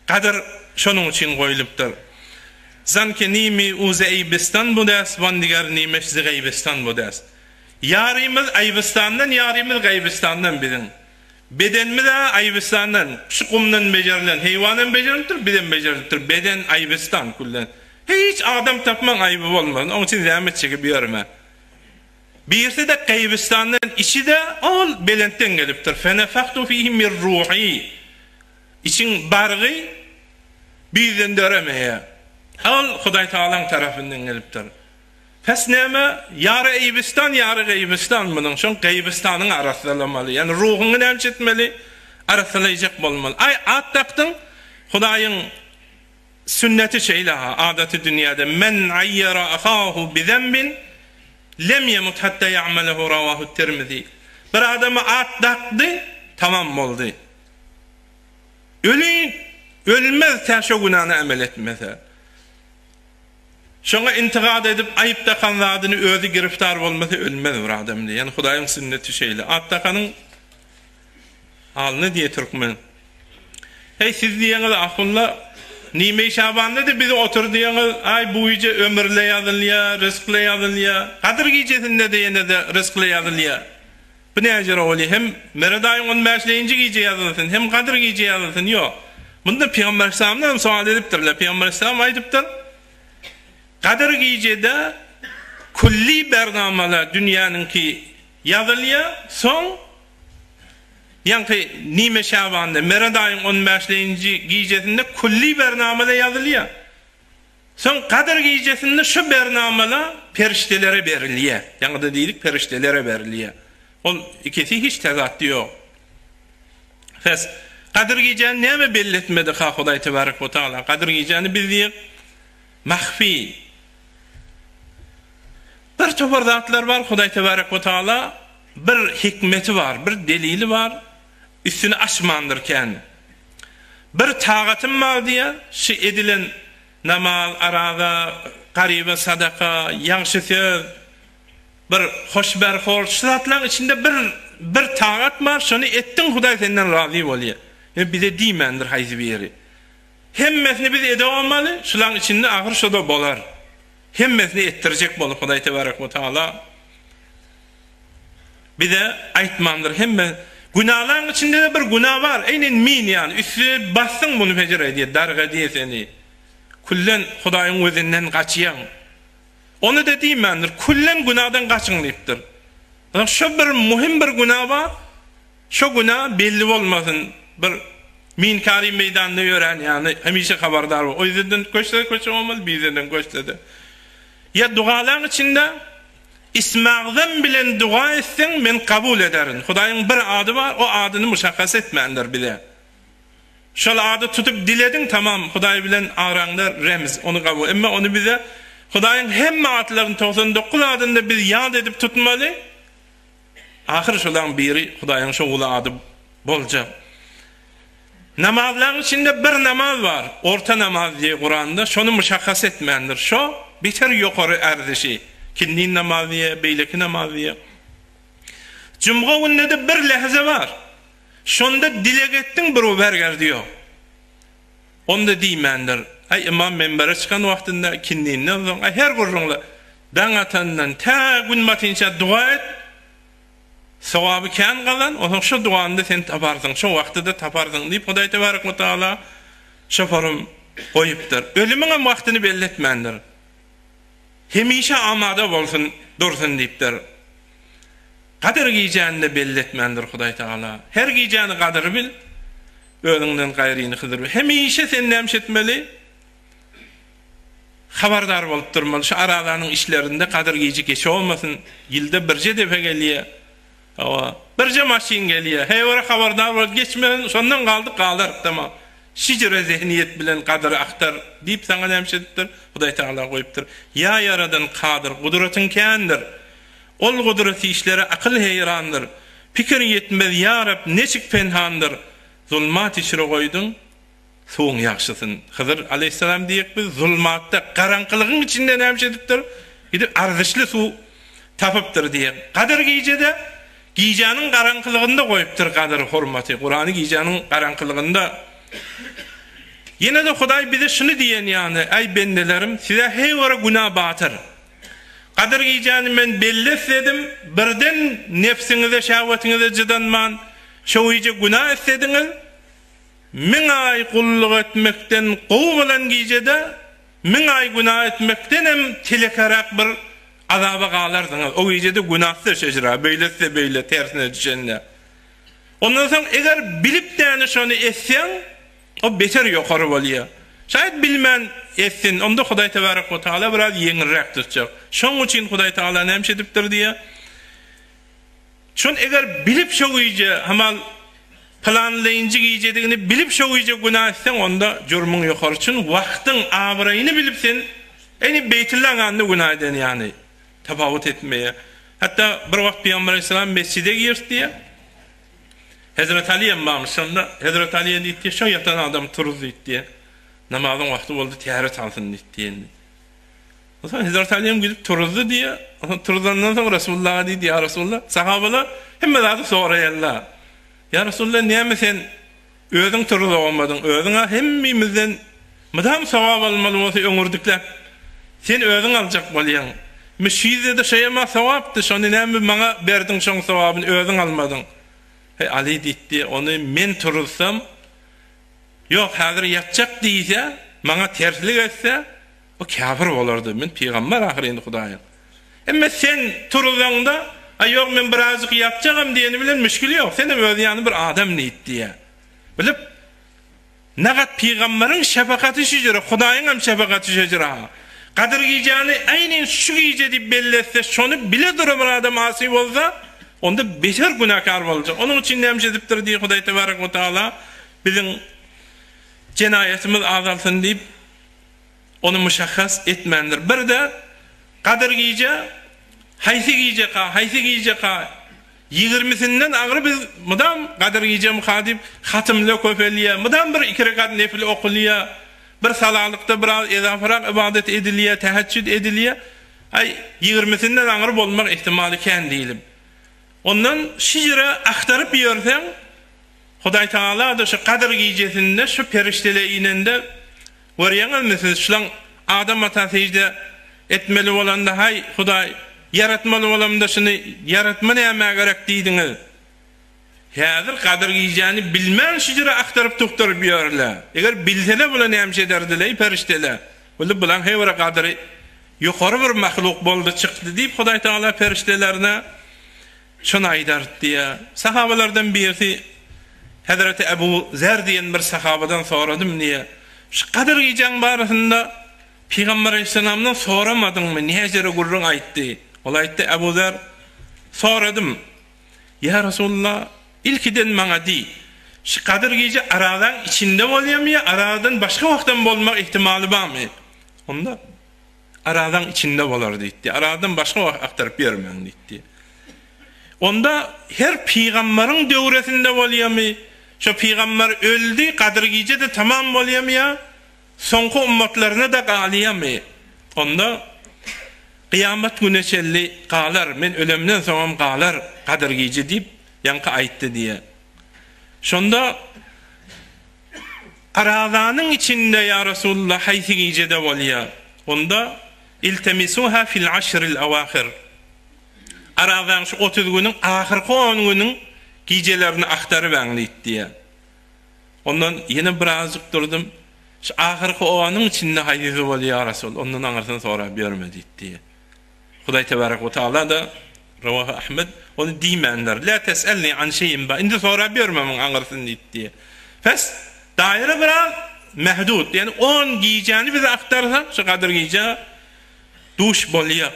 Gadyr şonuň üçin goýlupdyr. Zanki nimi u ze eýbistan budäst, wan diger nimeş zi gaýbistan budäst. Ýarymyz aýbystandan, ýarymyz gaýbystandan biziň. Bedenimiz-ä aýbystandan, şu gumdan bejerilen, heýwan hem bejerilipdir, biz hem bejerilipdir. Beden aýbystan külden. Hiç adam tapmaň aýby bolmaz. Oň üçin zähmet çekip ýörme. Birisi-de gaýbystandan, içi-de ol belentden gelipdir. Fenefahtu fihi min ruhi. Içiň bargy bizden döremeýär. Ol Hudaý Tagalaň tarapyndan gelipdir. Pes näme? Ýary eýbistan, ýary gaýbystan munuň. Şoň gaýbystanyňy arassalamaly. Ýagny ruhuňy näme etmeli? Arassalaýjak bolmaly. Aý, at dakdyň, Hudaýyň sünneti şeýle-ha, adaty dünýäde, Men aýýara ahahu bizembin, lem ýemut hatta ýa'melehu rawahu Tirmizi. Bir adama at dakdy, tamam boldy. Öli ölmez tä şo günäni emel etmese. Şoňa intigat edip aýyp dakan zadyny özi giriftar bolmasa ölmez bir adam diýen Hudaýyň sünneti şeýle. At dakanyň alny diýe türkmen. Heý siz diýeňiz ahulla Nimeý Şabanda-da bizi otur diýeňiz aý bu gije ömürle ýazylýa, ryzkle ýazylýa. Gadyr gijesinde-de ýene-de ryzkle ýazylýa. Bu näjere bolýa hem Meret aýyň on bäşleinji gije ýazylsyn hem Gadyr gije ýazylsyn ýok. Munda Pygamber Aleyhisselamdan hem sowal edipdirler. Pygamber Aleyhisselam aýdypdyr, Gadyr gijede külli bernamalar dünýäniňki ýazylýa, soň ýaňky nime Şabanda Meret aýyň on bäşleinji gijesinde külli bernamalar ýazylýa. Soň Gadyr gijesinde şu bernamalar perişdelere berilýär. Ýaňy-da diýdik, perişdelere berilýär. Ol ikisi hiç tezatdy ýok. Pes, Gadyr gijäni näme belli etmedi-ka Hudaý tebarek we taala? Gadyr gijäni biz diýek, mahfi. Bir topar zatlar bar, Hudaý tebarek we taala bir hikmeti bar, bir delili bar, üstüni açmandyr kän. Bir tagatym bar diýýär, şu edilen namaz, araza, garyba sadaka, ýagşy söz, bir hoşberhor, şu zatlaryň içinde bir. bir tagat bar, şony etdiň Hudaý senden razy bolýar. Ýöne bize diýmändir haýsy biri. Hemmesini biz edewamaly, şulaň içinde ahyr şo-da bolar. Hemmesini etdirjek bolup Hudaý tebarek we taala bize aýtmandyr. Hemme günalaň içinde-de bir güna bar. Eýnen min ýaly üstüne basdyň muny fejir edýär, darga edýär seni. Küllen Hudaýyň gözünden gaçýaň. Ony-da diýmändir. Küllen günadan gaçyň diýipdir. Şo bir muhim bir güna bar. Şo günä belli bolmasyn, bir minkary meýdanda ýörän ýaly hemişe habardar bol. O ýerden köçse-de köçe bolmaz, bir ýerden köçse-de. Ýa dugalaň içinde Ismagzam bilen duga etseň, men kabul ederin. Hudaýyň bir ady bar, o adyny muşakgas etmändir bize. Şol ady tutup dilediň, tamam, Hudaý bilen araňda remz, ony kabul. Emma ony bize Hudaýyň hemme atlaryny, 99 adyny-da biz ýat edip tutmaly. Ahyr şolaň biri Hudaýyň şo uly ady boljak. Namazlaň içinde bir namaz bar, orta namaz diýe Kuranda, şony muşahhas etmändir. Şo beter ýokary erzişi, kindin namaz diýe, beýleki namaz diýe. Jumga günde-de bir lähze bar. Şonda dileg etdiň bir bergerdi ýok. Onda diýmändir. Aý ymam minbere çykan wagtynda, kindinden soň, aý her gürrüňle daň atandan tä gün batynça duga et, sogaby kän gazan, onsoň şo dugany-da sen taparsyň, şo wagty-da taparsyň diýip Hudaý tebarek we taala şo forum goýupdyr. Ölümiňem wagtyny belli etmändir. Hemişe amada bolsun, dursun diýipdir. Gadyr gijäni-de belli etmändir Hudaý Tagala. Her gijäni gadyry bil, özüňden gaýryny Hydyr bil. Hemişe sen näme etmeli? Habardar bolup durmaly. Şu arazanyň işlerinde gadyr gije geç bolmasyn. Ýylda birje depe gelýär. Hawa, birje maşyn gelýär. Heý, ora habardar bolup geçmesin, şondan galdyk galarys tamam. Şijire zehniýet bilen gadyry agtar diýip saňa näme edipdir? Hudaý Tagala goýupdyr. Ýa Ýaradan Kadyr, gudratyň kändir. Ol gudrat işlere akyl heýrandyr. Pikir ýetmez ýa Reb neçik penhandyr. Zulmat içre goýduň suwuň ýagşysyn. Hyzyr aleýhissalam diýek biz zulmatda garaňkylygyň içinde näme edipdir? Gidip arzyşly suw tapypdyr diýek. Gadyr gijede gijäniň garaňkylygynda goýupdyr gadyr hormaty. Kurany gijäniň garaňkylygynda. Ýene-de Hudaý bize şuny diýen ýaly, Äý bendelerim, size heý bir günä batyr. Gadyr gijäni men belli isledim, birden nebsiňize, şähwetiňize jydanman, şo gije günä islediňiz. Müň aý gulluk etmekden gowy bolan gijede, müň aý günä etmekdenem telekeräk bir azaba galarsyňyz. O gijede günäsi-de şejra, beýlesi-de beýle, tersine düşende. Ondan soň eger bilip däne şony etseň, O beter ýokary bolýar. Şaýat bilmän etsin, onda Hudaý tebarek we taala biraz ýeňilräk tutjak. Şoň üçin Hudaý taala näme edipdir diýýär? Şol eger bilip şo gije, hamal pylanlaýynjy gijedigini bilip şo gije günä etseň, onda jurmuň ýokary. Çün wagtyň abraýyny bilip sen, eýni Beýtullaň ýanynda günä eden ýaly tapawut etmeýär. Hatda bir wagt Pygamber aleyhisselam mesjide girdi diýýär. Hezreti Aly hem barmyş şonda. Hezreti Alyýa diýipdir, Şo ýatan adamy turuz diýipdir. Namazyň wagty boldy, täret alsyn diýipdir indi. Onsoň Hezreti Aly hem gidip turuzdy diýýär. Onsoň turuzandan soň Resulullaha diýdi, Ýa Resulullah, sahabalar hemme zady soraýarlar. Ýa Resulullah, näme sen özüň turuzamadyň, özüň-ä hemmimizden mydam sogap almaly bolsa öňürdikläp, sen özüň aljak bolýaň. Müşizede şeýem-ä sogapdy, şony näme maňa berdiň şoň sogabyny özüň almadyň. Heý, Aly diýdi, ony men turuzsam, ýok, häzir ýatjak diýse, maňa terslik etse, o käfir bolardy, men pygamber ahyryn Hudaýyň. Emma sen turuzaňda, aý ýok, men birazjyk ýatjagam diýeni bilen müşgil ýok, senem öz ýany bir adam diýdi. Bilip, Nagat pygamberiň şefakaty şujere, Hudaýyň hem şefakaty şujere ha. Gadyr gijäni aýnen şu gije diýip belli etse, şony bile dura bir adam asy bolsa, onda beter günäkär boljak. Onuň üçin näme edipdir diýip Hudaý tebarek we taala biziň jenaýatymyz azalsyn diýip Ony muşahhas etmändir. Bir-de Gadyr gije haýsy gijeka, haýsy gijeka, ýigrimisinden aňry biz mydam Gadyr gijemika diýip hatymla köpelýär, mydam bir iki rekat nefil okulýar, bir salalykda biraz ezaparak ybadat edilýär, täheçjüd edilýär. Aý, ýigrimisinden aňry bolmak ihtimaly kän diýlip. Ondan şijire agtaryp ýörseň, Hudaý Tagala-da şu Gadyr gijesinde şu perişdeler inende, görýäňizmi siz, şulaň Adam ata sežde etmeli bolanda, haý, Hudaý, ýaratmaly bolamda şuny ýaratma nämä gerek diýdiňiz. Häzir Gadyr gijäni bilmän şijire agtaryp-tugtaryp ýörler. Eger bilseler bular näme iş ederdiler, perişdeler? Weli bulaň her bir gadyry ýokary bir mahluk boldy çykdy diýip Hudaý Tagala perişdelerine şony aýdar diýýär. Sahabalardan birisi Hezreti Ebu Zer diýen bir sahabadan soradym diýýär. Şu Gadyr gijäň barasynda Pygamber Aleyhisselamdan soramadyňmy näjere gürrüň aýtdy. Ol aýtdy Ebu Zer soradym. Ýa Resulallah, ilkiden maňa diý, şu Gadyr gije Arazaň içinde bolýamy ýa Arazadan başga wagtam bolmak ihtimaly barmy? Onda, Arazaň içinde bolar diýdi. Arazadan başga wagt agtaryp ýörmäň diýdi. Onda her pygambaryň döwresinde bolýamy? Şo pygambar öldi, Gadyr gije-de tamam bolýamy ýa soňky ummatlaryna-da galýamy? Onda, Kyýamat güne çenli galar, men ölemden soňam galar Gadyr gije diýip, ýaňky aýtdy diýýär. Şonda Arazanyň içinde ýa Resulullah haýsy gijede bolýar? Onda Iltemisuha fil aşril awahir. Arazaň şu 30 günüň ahyrky on günüň gijelerini agtarybaň diýip diýýär. Ondan ýene birazjyk durdum. Şu ahyrky onyň içinde haýsysy bolýar, ýa Resul, ondan aňyrsyny sorap ýörme diýdi. Hudaý tebarek we taala-da, Rawahu Ahmed, ony diýmändir. La tes'elni an şeýin ba, indi sorap ýörme muň aňyrsyny diýdi. Pes, daýra biraz mehdud, ýagny on gijäni biz agtarsak, şu Gadyr gijä duş bolýar.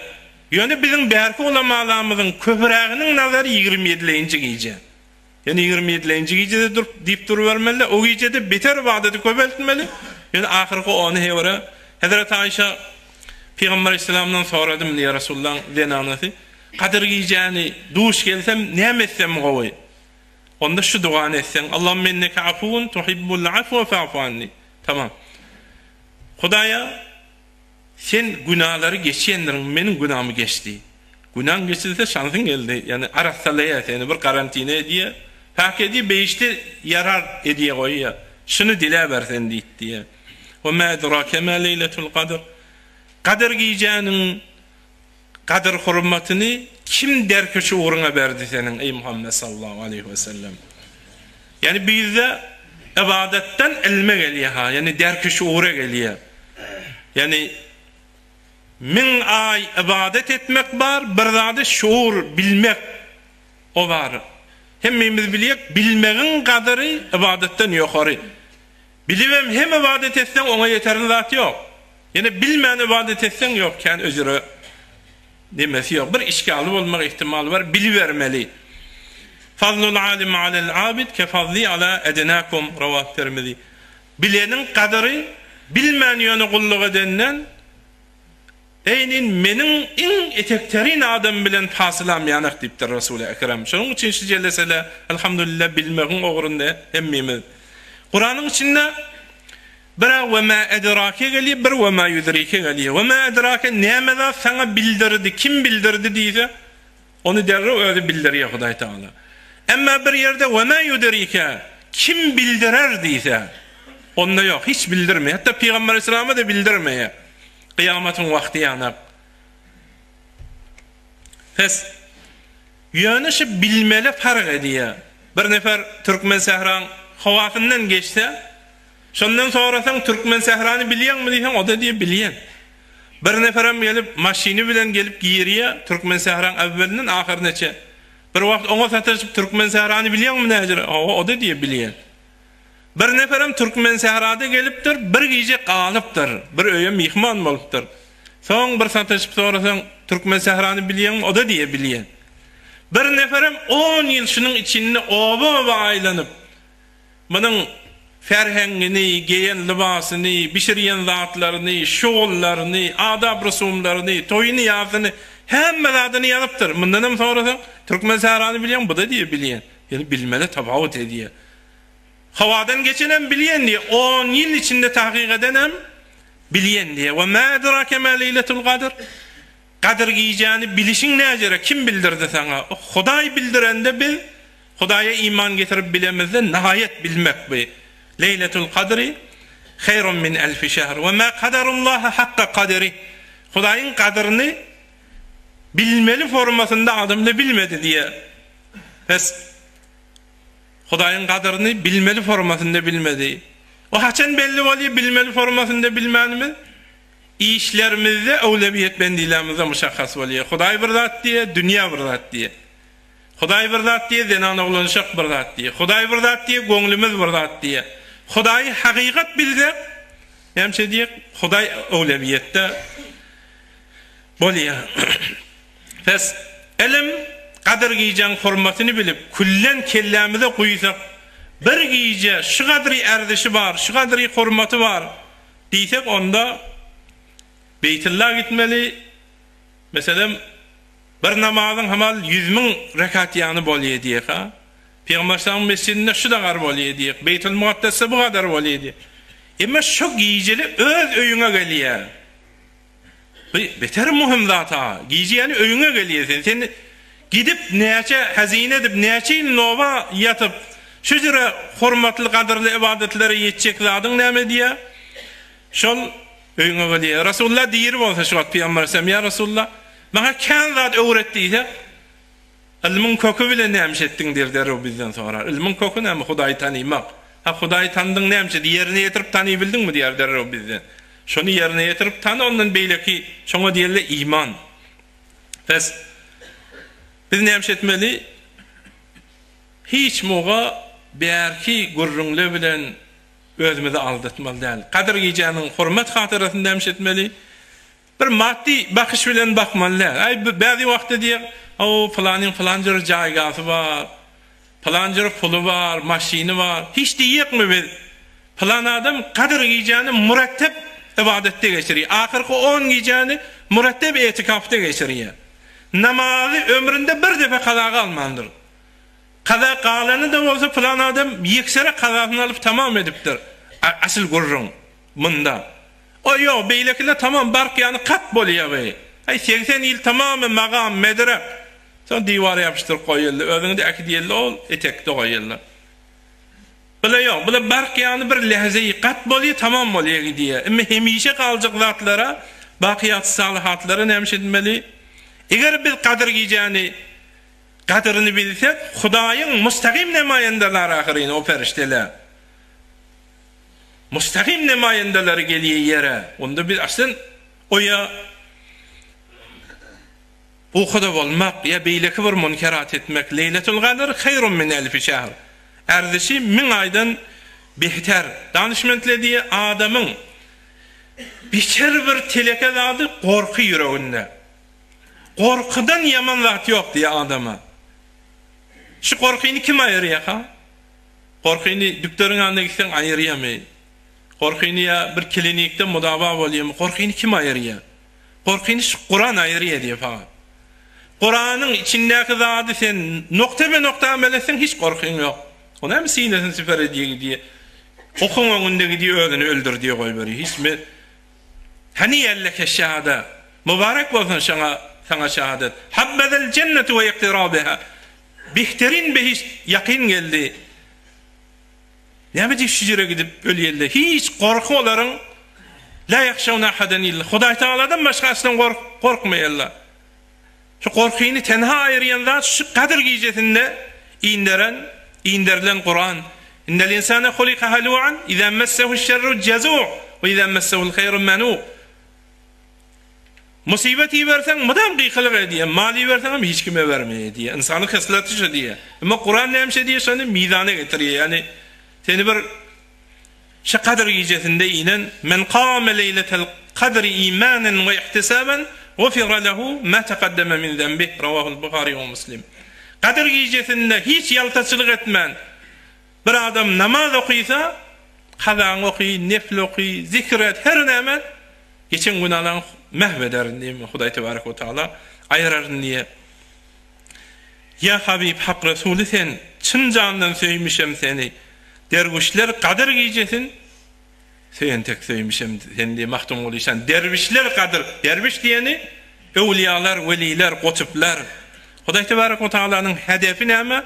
Ýöne biziň bärki ulamalarymyzyň köpüräginiň nazary 27 ýedilenji gije. Ýöne 20 ýedilenji gijede durup diýip durubermeli-de, o gijede beter ybadaty köpeltmeli. Ýöne ahyrky ony hewre Hezreti Aýşa Pygamber aleyhisselamdan soradym diýýär Resulullahyň zenanasy, Gadyr gijäni duş gelsem näme etsem gowy? Onda şu dugany etseň, Allahümme inneke afuwun tuhibbul afwa fa'fu anni. Tamam. Hudaýa Sen günalary geçýändirin, meniň günamy geç diý. Günaň geçilse şansyň geldi, ýagny arassalaýar seni, bir karantina edýär, päk edýär, beýişde ýarar edýär goýýar. Şuny diläber sen diýip diýýär. We ma edrake ma leýletul kadr. Gadyr gijäniň gadyr-hurmatyny kim derki şugruňa berdi seniň, eý Muhammet sallallahu aleýhi we sellem. Ýagny bu ýerde ybadatdan ylma gelýär ha, ýagny derki şuura gelýär. Ýagny müň aý ybadat etmek bar, bir zady şuur, bilmek o bar. Hemmemiz bilýäk, bilmegiň gadyry ybadatdan ýokary. Bilibem hem ybadat etseň oňa ýeterli zat ýok. Ýene bilmän ybadat etseň ýok kän öjüre nemesi ýok. Bir işgali bolmak ihtimaly bar, bilibermeli. Fazlul alimi alel abid ke fazli ala ednakum Rawah Termizi. Bileniň gadyry bilmän ýöne gulluk edenden Eýnin meniň iň etekterin adam bilen pasylam ýanak diýipdir Resuly Ekrem. Şonuň üçin şu jelesele Elhamdülillah bilmegiň ugrunda hemmimiz. Kuranyň içinde bir-ä we ma edrake gelýär, bir we ma ýudrike gelýär. We ma edrake näme zat saňa bildirdi, kim bildirdi diýse, Ony derrew özi bildirýär Hudaý Tagala. Emma bir ýerde we ma ýudrike kim bildirer diýse, onda ýok, hiç bildirmeýär. Hatda Pygamber Aleyhissalama-da bildirmeýär. Kyýamatyň wagty ýanak. Pes. Ýöne şu bilmeli fark edýär. Bir nefer türkmen sähraň howasyndan geçse, şondan sorasaň türkmen sährany bilýäňmi diýseň, o-da diýýär bilýän. Bir neferem gelip, maşyny bilen gelip girýär, türkmen sähraň äwwelinden ahyryna çe. Bir wagt oňa sataşyp, türkmen sährany bilýäňmi näjire? Hawa, o-da diýýär bilýän. Bir neferem Türkmensährada gelipdir, bir gije galypdyr, bir öýe myhman bolupdyr. Soň bir sataşyp sorasaň, Türkmensährany bilýäňmi, o-da diýýär, bilýän. Bir neferem on ýyl şunuň içinde oba-oba aýlanyp, munuň ferhengini, geýen lybasyny, bişirýän zatlaryny, şugullaryny, adap-rusumlaryny, toýuny-ýasyny, hemme zadyny ýazypdyr. Mundanam sorasaň, Türkmensährany bilýäňmi, bu-da diýýär, bilýän. Ýöne bilmeli tapawut edýär. Howadan geçenem bilýän diýýär, on ýyl içinde takyk edenem bilýän diýýär. We ma edrake ma leýletul gadr. Gadyr gijäni bilişiň näjere, kim bildirdi saňa? O Hudaý bildirende biz Hudaýa iman getirip bilemizde nahaýat bilmek bu. Leýletul kadri haýrun min elfi şehr we ma kadarullaha hakka kadrih. Hudaýyň gadyryny bilmeli formasynda adamlar bilmedi diýýär. Pes Hudaýyň gadyryny bilmeli formasynda bilmedi. O haçan belli bolýar bilmeli formasynda bilmänimiz? Işlerimizde öwlewiýet bendilerimizde muşakgas bolýar. Hudaý bir zat diýýär, dünýä bir zat diýýär. Hudaý bir zat diýýär, zenan oglanşak bir zat diýýär. Hudaý bir zat diýýär, göňlümiz bir zat diýýär. Hudaýy hakykat bilsek, näme diýjek? Hudaý öwlewiýetde bolýar. Pes, ylym Gadyr gijäň hormatyny bilip, küllen kellämize guýsak, bir gije şu gadry erzişi bar, şu gadry hormaty bar diýsek, onda Beýtylla gitmeli, meselem, bir namazyň hamal 100 mün rekat ýany bolýar diýek-ha. Pygamber sallam mesjidinde şu dagar bolýar diýek, Beýtul Mukaddesde bu gadar bolýar diýek. Emma şu gijeli öz öýüňe gelýär. Bu beter möhüm zat-a. Gije ýaly öýüňe gelýär sen. Sen gidip näçe hazine edip, näçe ýyl noba ýatyp, şu jüre hormatly, gadyrly ybadatlara ýetjek zadyň näme diýýär? Şol öýüňe gelýär. Rasulullah diri bolsa şu wagt Pygamber aleyhisselam, Ýa Rasulullah, maňa kän zat öwret diýse, Ylmyň köki bilen näme iş etdiň diýer derrew bizden sorar. Ylmyň köki näme? Hudaýy tanymak. Ha Hudaýy tanydyň näme iş ýerine ýetirip tanybildiňmi diýer derrew bizden. Şony ýerine ýetirip tany ondan beýleki şoňa diýerler iman. Pes biz näme iş etmeli? Hiç muga bärki gürrüňler bilen özümizi aldatmaly däl. Gadyr gijäniň hormat hatyrasyny näme iş etmeli? Bir maddy bakyş bilen bakmaly däl. Aý, bäzi wagtda diýer, O, pylanyň pylan jüre jaýgasy bar, pylan jüre puly bar, maşyny bar. Hiç diýýekmi biz? Pylan adam Gadyr gijäni mürettep ybadatda geçirýär. Ahyrky on gijäni mürettep etikafda geçirýär. Namazy ömründe bir depe kaza galmandyr. Kaza galany-da bolsa pylan adam ýeksere kazasyny alyp tamam edipdir. Asyl gürrüň munda. O ýok, beýlekiler tamam bark ýany kat bolýa we. Aý 80 ýyl tamamy magam, medrek. Soň diwara ýapyşdyryp goýýarlar, özüňi-de äkidýärler ol etekde goýýarlar. Bula ýok, bula bark ýany bir lähzeýi kat bolýa tamam bolýa gidýä. Indi hemişe galjak zatlara, bakyýat salyhatlara näme iş edmeli? Eger biz Gadyr gijäni gadyryny bilsek, Hudaýyň mustagym nemaýendelary ahyryn o perişdeler. Mustagym nemaýendeleri gelýär ýere, onda biz aslan oýa ukuda bolmak ýa beýleki bir munkerat etmek, Leýletul Gadr haýrun min elfi şehr, erzişi müň aýdan behter. Danyşmentler diýýär, adamyň beter bir teleke zady gorky ýüreginde. Gorkudan ýaman zat ýok diýýär adama. Şu gorkyny kim aýyrýar-ha? Gorkyny dükderiň ýanyna gitseň aýyrýamy? Gorkyny ýa bir klinikde mudaba bolýamy? Gorkyny kim aýyrýar? Gorkyny şu Kuran aýyrýar diýip ha. Kuranyň içindäki zady sen nokta be nokta amel etseň hiç gorkyň ýok. O näme sinesini siper edýär gidýär. Okuň öňünde gidýär özüni öldür diýip goýberýär. Hiç me Haniýen leke şehada. Mübarek bolsun şaňa saňa şehadet. Habbezel jennetu we iktirabiha. Behterin behişt ýakyn geldi. Näme diýip şu ýere gidip ölýärler? Hiç gorky olaryň La ýahşawna ahadan illa Hudaý Tagaladan başga aslan gorkmaýarlar. Şu gorkyny tenha aýyrýan zat şu Gadyr gijesinde inderen, inderilen Kuran. Innel insane hulika halu'an iza messehu'ş şerru jazu' we iza messehu'l haýru manu. Musybet iberseň, mydam gykylyk edýär, mal iberseňem hiç kime bermeýär diýýär. Ynsanyň hyslaty şu diýýär. Emma Kuran näme şey diýýär, şony mizana getirýär. Ýagny seni bir şu Gadyr gijesinde inen Men kame leýletel kadri imanen we ihtisaben gufira lehu ma tekaddeme min zenbih Rawahul Buhari we Muslim. Gadyr gijesinde hiç ýaltaçylyk etmän bir adam namaz okysa, kazaňy oky, nefil oky, zikr et, her näme et, Geçen günalaň mähw ederin diýip, Hudaý tebarek we taala aýyraryn diýýär. Ýa Habyp Hak Resuly sen, çyn jandan söýmüşem seni. Derwüşler Gadyr gijesin söýen tek söýmüşem seni diýip Magtymguly şan. Derwişler Gadyr, derwiş diýeni. Öwlüýalar, weliler, kutuplar. Hudaý tebarek we taalanyň hedefi näme?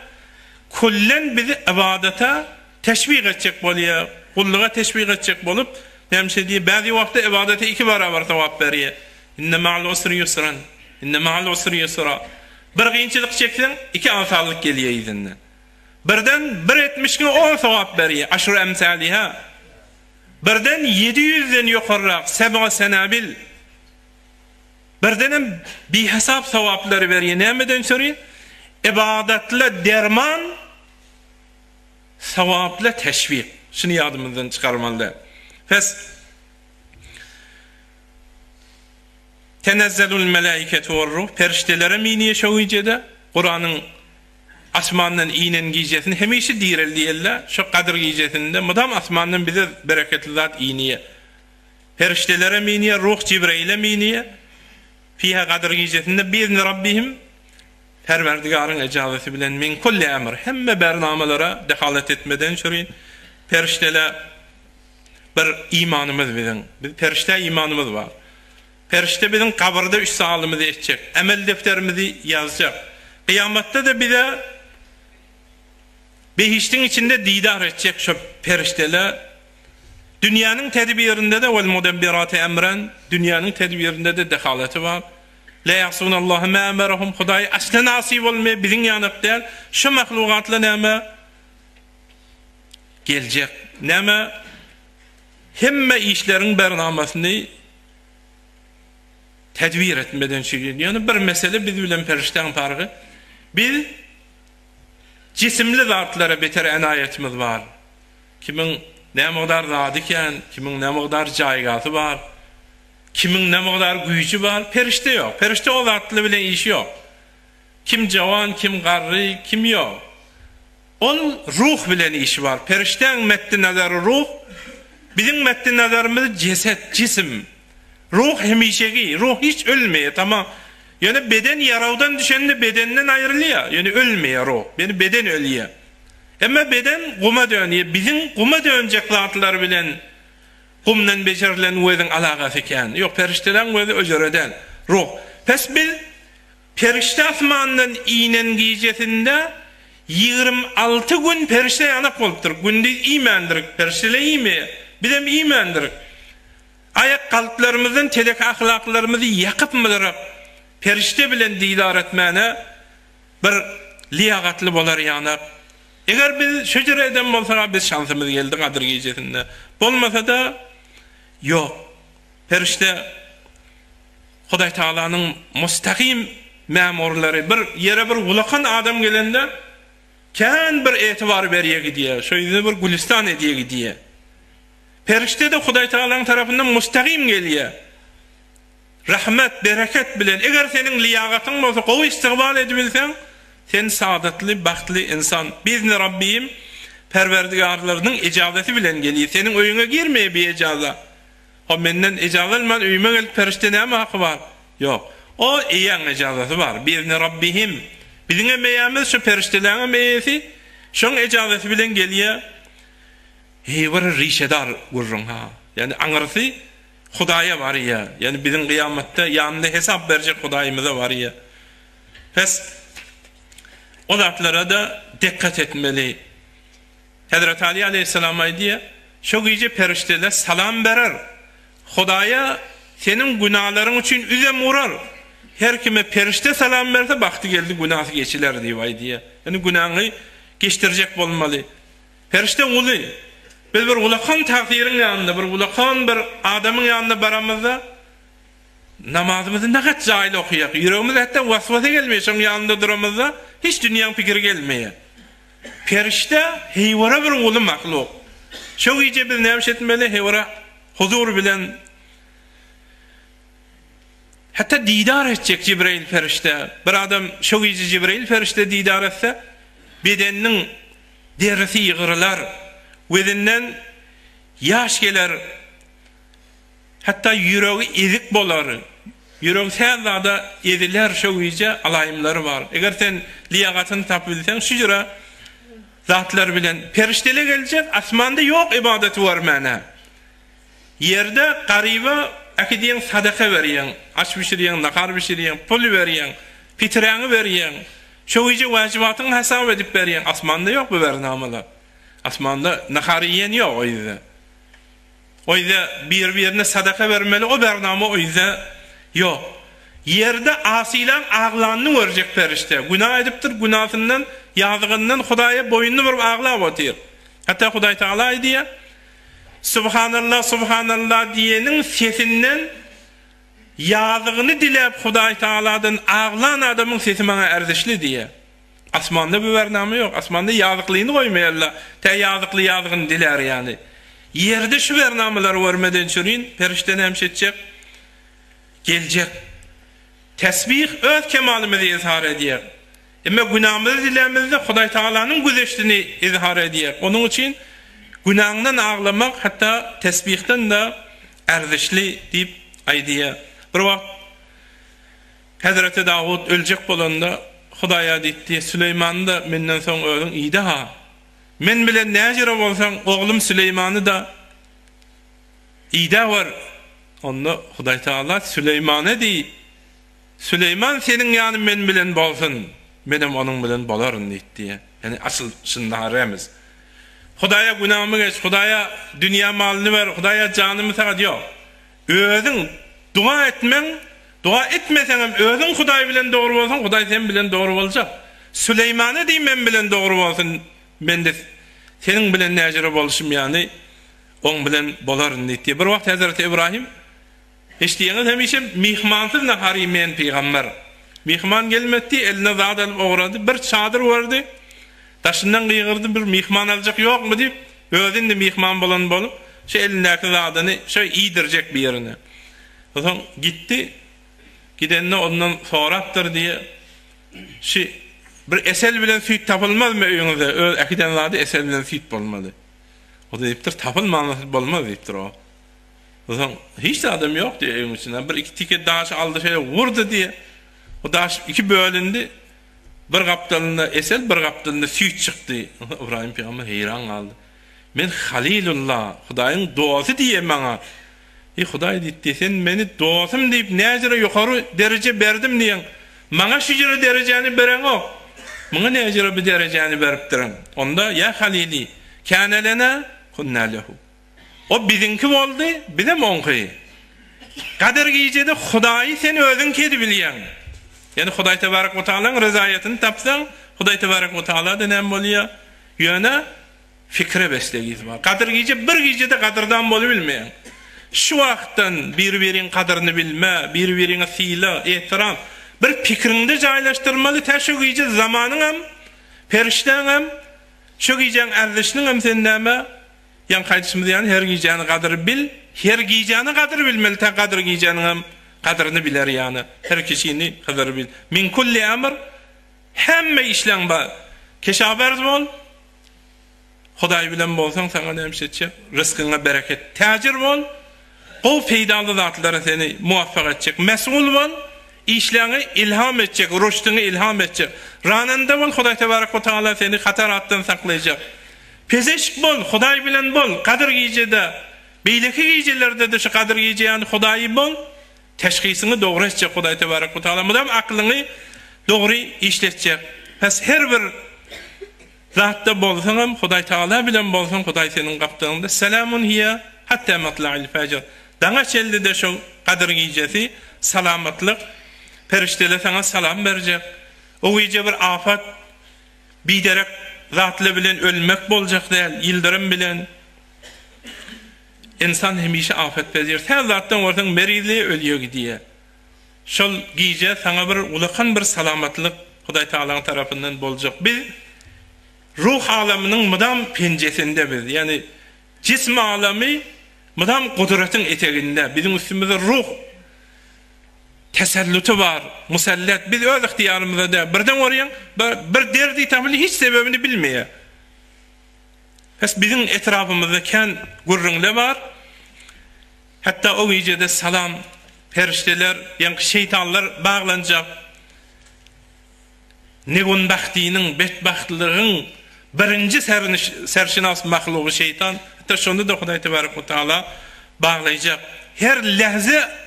Küllen bizi ybadata teşwik etjek bolýar, gulluga teşwik etjek bolup, näme diýýär? Bäzi wagtda ybadata iki barabar sogap berýär. Inne ma'al usri ýusran. Inne ma'al usri ýusra. Bir kynçylyk çekseň, iki aňsatlyk gelýär yzyndan. Birden bir etmişiňe on sogap berýär, aşru emsaliha. Birden ýedi ýüzden ýokarrak, seb'a senabil. Birdenem bihesap sogaplary berýär. Nämeden söri? Ybadatla derman, sogapla teşwik. Şuny ýadymyzdan çykarmaly däl. Pes Tenezzelul melaiketu werruh, perişdelerem inýär şo gijede. Kuranyň asmandan inen gijesini hemişe direldýärler. Şo Gadyr gijesinde mydam asmandan bize bereketli zat inýär. Perişdelerem inýär, ruh Jibreýilem inýär. Fiha Gadyr gijesinde biizni Rabbihim, Perwerdigaryň ejazasy bilen min kulli emr, hemme bernamalara dehalat etmeden şürin perişdeler bir imanymyz biziň. Biz perişdä imanymyz bar. Perişde biziň gabyrda üç salymyzy etjek, emel defterimizi ýazjak. Kyýamatda-da bize behişdiň içinde didar etjek şo perişdeler. Dünýäniň tedbirinde-de wel mudebbirati emren, dünýäniň tedbirinde-de dehalaty bar. La ya'sunallaha ma emerahum, Hudaý asla nasi bolmaýar, biziň ýanak däl. Şo mahlugatlar näme? Geljek. Näme? Hemme işleriň bernamasyny tedbir etmeden şeýle. Ýöne bir mesele biz bilen perişdäň parhy. Biz jisimli zatlara beter enaýatymyz bar. Kimiň nä mukdar zady kän, kimiň nä mukdar jaýgasy bar, kimiň nä mukdar güýji bar, perişde ýok. Perişde o zatlar bilen işi ýok. Kim jawan, kim garry, kim ýok. Ol ruh bilen işi bar. Perişdäň metdi nazary ruh, biziň metdi nazarymyz jeset, jisim. Ruh hemişeki, ruh hiç ölmeýär, tamam. Ýöne beden ýarawdan düşende bedenden aýrylýar, ýöne ölmeýär ruh, ýöne beden ölýär. Emma beden guma dönýär, biziň guma dönjek zatlar bilen gumdan bejerilen gözüň alagasy kän. Ýok, perişdeleň gözi öjere däl, ruh. Pes biz Perişde asmandan inen gijesinde 26 gün perişde ýanak bolupdyr. Gündiz iýmändirik, perişdeler iýmeýär. Bizem iýmändirik. Aýak kalplarymyzdan telek ahlaklarymyzy ýakypmydyrak, perişde bilen didar etmäne bir liýagatly bolar ýanak. Eger biz şu jüre eden bolsak-a biz şansymyz geldi Gadyr gijesinde. Bolmasa-da ýok. Perişde Hudaý Tagalanyň mustagym mämurlary bir ýere bir ulakan adam gelende kän bir etibar berýä gidýär. Şo ýüzüne bir gülistan edýä gidýär. Perişde-de Hudaý Tagalanyň tarapyndan mustagym gelýär. Rahmet, bereket bilen. Eger seniň liýagatyň bolsa, gowy istigbal edibilseň, sen saadatly, bagtly ynsan. Biizni Rabbihim, Perwerdigarlarynyň ejazasy bilen gelýär. Seniň öýüňe girmeýär biejaza. Ho, menden ejaza alman öýüme gelip perişde näme haky bar? Ýok. O eýäň ejazasy bar. Biizni Rabbihim. Biziňem eýämiz, şu perişdeleňem eýesi. Şoň ejazasy bilen gelýär. Heý bir rişedar gürrüň ha. Ýagny aňyrsy Hudaýa barýar. Ýagny biziň gyýamatda ýanynda hesap berjek Hudaýymyza barýar. Pes o zatlara-da dikkat etmeli. Hezreti Aly aleýhissalam aýdýar, Şo gije perişdeler salam berer. Hudaýa seniň günalaryň üçin üzem urar. Her kime perişde salam berse bagty geldi günasy geçiler diýip aýdýar. Ýagny günäňi geçdirjek bolmaly. Perişde uly. Biz bir ulakan tagsyryň ýanynda, bir ulakan bir adamyň ýanyna baramyzda, namazymyzy nagat jaýly okaýak. Ýüregimize hatda waswasa gelmeýär. Şoň ýanynda duramyzda hiç dünýäň pikiri gelmeýär. Perişde heýwara bir uly mahluk. Şo gije biz näme iş etmeli? Heýwara huzur bilen hatda didar etjek Jibreýil perişde. Bir adam şo gije Jibreýil perişde didar etse, bedeniniň Derisi ýygrylar, gözünden ýaş geler, hatda ýüregi ezik bolar. Ýüregi säz zada eziler, şo gije alaýymlary bar. Eger sen liýagatyny tapyp bilseň, şu jüre zatlar bilen perişdele geljek, asmanda ýok ybadaty görmäne. Ýerde garyba. Äkidýäň sadaka berýäň, aş bişirýäň, nahar bişirýäň, pul berýäň, piträňi berýäň. Şo gije wäjibatyňy hasap edip berýäň. Asmanda ýok bu bernamalar. Asmanda nahar iýen ýok o ýerde. O ýerde bir-birine sadaka bermeli o bernama o ýerde ýok. Ýerde asylaň aglanyny görjek perişde. Günä edipdir, günasyndan, ýazygyndan Hudaýa boýnuny burup aglap otyr. Hatda Hudaý Tagala aýdýar, Subhanallah, Subhanallah diýeniň sesinden ýazygyny diläp Hudaý Tagaladan aglan adamyň sesi maňa erzişli diýýär. Asmanda bu bernama ýok. Asmanda ýazyklyny goýmaýarlar. Tä ýazykly ýazygyny dilär ýaly. Ýerde şu bernamalary görmeden çürin perişde näme etjek? Geljek. Tesbih öz kemalymyzy izhar edýär. Emma günämizi dilämizde Hudaý Tagalanyň güzeştini izhar edýär. Onuň üçin günäňden aglamak hatda tesbihden-de erzişli diýip aýdýar. Bir wagt Hezreti Dawut öljek bolanda, Hudaýa diýipdi, Süleýmany-da menden soň özüň ide-ha. Men bilen näjüre bolsaň, oglum Süleýmany-da idäwer. Onda Hudaýtagala Süleýmana diý, Süleýman seniň ýany men bilen bolsun, menem onuň bilen bolaryn diýipdi. Ýagny asyl şunda remiz. Hudaýa günämi geç, Hudaýa dünýä malyny ber, Hudaýa janymy sagat ýok. Özüň doga etmeň, doga etmeseňem özüň Hudaý bilen dogry bolsaň, Hudaý sen bilen dogry boljak. Süleýmana diý men bilen dogry bolsun, men-de seniň bilen näjüre bolşum ýaly oň bilen bolaryn diýdi. Bir wagt hezreti Ybrahym Eşidýäňiz hemişe myhmansyz nahar iýmeýän pygamber. Myhman gelmedi, eline zat alyp ugrady, bir çadyr gördi, daşyndan gygyrdy, bir myhman aljak ýokmy diýip, özi indi myhman bolan bolup, şu elindäki zadyny şo iýdirjek birine. Soň gitdi, gidende ondan sorapdyr diýe, şi bir esel bilen süýt tapylmazmy öýüňizde, öz äkiden zady esel bilen süýt bolmaly. O-da diýipdir, tapylmanasy bolmaz diýipdir o. Onsoň hiç zadam ýok diýýär öýüň içinde. Bir iki tike daşy aldy şeýle urdy diýýär. O daş iki bölündi. Bir gapdalynda esel, bir gapdalynda süýt çykdy. Onsoň Ybraýym pygamber heýran galdy. Men Halilullah, Hudaýyň dosty diýýär maňa. Eý Hudaý diýdi, sen meni dostum diýip näjüre ýokary dereje berdim diýýäň. Maňa şüjüre derejäni bereňok. Muňa näjüre bu derejäni beripdiriň. Onda ýa Halili, kâne lena, kunna lehu. O biziňki boldy, bizem oňky. Gadyr gijede Hudaýy sen özüňki edibilýäň. Ýagny Hudaý tebarek we taalaň rezaýatyny tapsaň, Hudaý tebarek we taala-da näme bolýar? Ýöne fikre beslegiz bar. Gadyr gije bir gijede gadyrdan bolubilmeýäň. Şu wagtdan bir-biriň gadyryny bilme, bir-biriňe sylag, ehtiram bir pikiriňde jaýlaşdyrmaly, tä şu gije zamanyňam, perişdäňem, şu gijäň erzişiniňem sen näme? Ýaňky aýdyşymyz ýaly her gijäni gadyr bil, her gijäni gadyr bilmeli tä gadyr gijäniňem gadyryny biler ýaly her kişini hydyr bil. Min kulli emr hemme işleň bar. Keşaberz bol. Hudaý bilen bolsaň saňa näme iş etjek? Ryskyňa bereket. Täjir bol. Gowy peýdaly zatlara seni muwaffak etjek. Mesgul bol. Işleňi ilham etjek, ruşduňy ilham etjek. Rananda bol, Hudaý tebarek we taala seni hataratdan saklaýjak. Pezeşk bol, Hudaý bilen bol, Gadyr gijede, beýleki gijelerde-de şu Gadyr gije ýaly Hudaýy bol, teşhisiňi dogry etjek Hudaý tebarek we taala mydam aklyňy dogry işletjek. Pes her bir zatda bolsaňam Hudaý tagala bilen bolsaň Hudaý seniň gapdalyňda Selamun hiýe hatta matla'il fejr. Daňa çenli-de şo Gadyr gijesi salamatlyk, perişdeler saňa salam berjek. O gije bir afat Biderek zatlar bilen ölmek boljak däl, ýyldyrym bilen. Ynsan hemişe afetpezir. Sähel zatdan görseň merizleýär, ölýär gidýär. Şol gije saňa bir ulakan bir salamatlyk Hudaý Tagalaň tarapyndan boljak. Biz ruh alamynyň mydam penjesinde biz. Ýagny jism alamy mydam gudratyň eteginde. Biziň üstümizde ruh Teselluty bar, musallat, biz öz ygtyýarymyzda däl. Birden görýäň, bir derdi tapyldy, hiç sebäbini bilmeýär. Pes biziň etrapymyzda kän gürrüňler bar. Hatda o gijede salam, perişdeler, ýaňky şeýtanlar baglanjak. Negunbahtynyň, betbagtlygyň birinji serşinas mahlugy şeýtan. Hatda şonda-da Hudaý tebarek we taala. baglaýjak. Her lähze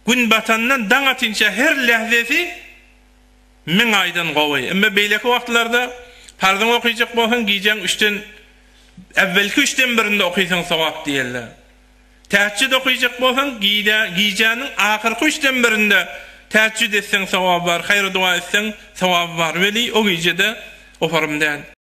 Gün batandan daň atynça her lähzesi müň aýdan gowy. Emma beýleki wagtlarda parzyňy okyjak bolsaň gijäň üçden äwwelki üçden birinde okysaň sogap diýerler. Tähejjüd okyjak bolsaň gijäniň ahyrky üçden birinde tähejjüd etseň sogaby bar, haýyr-doga etseň sogaby bar weli o gijede oparym däl.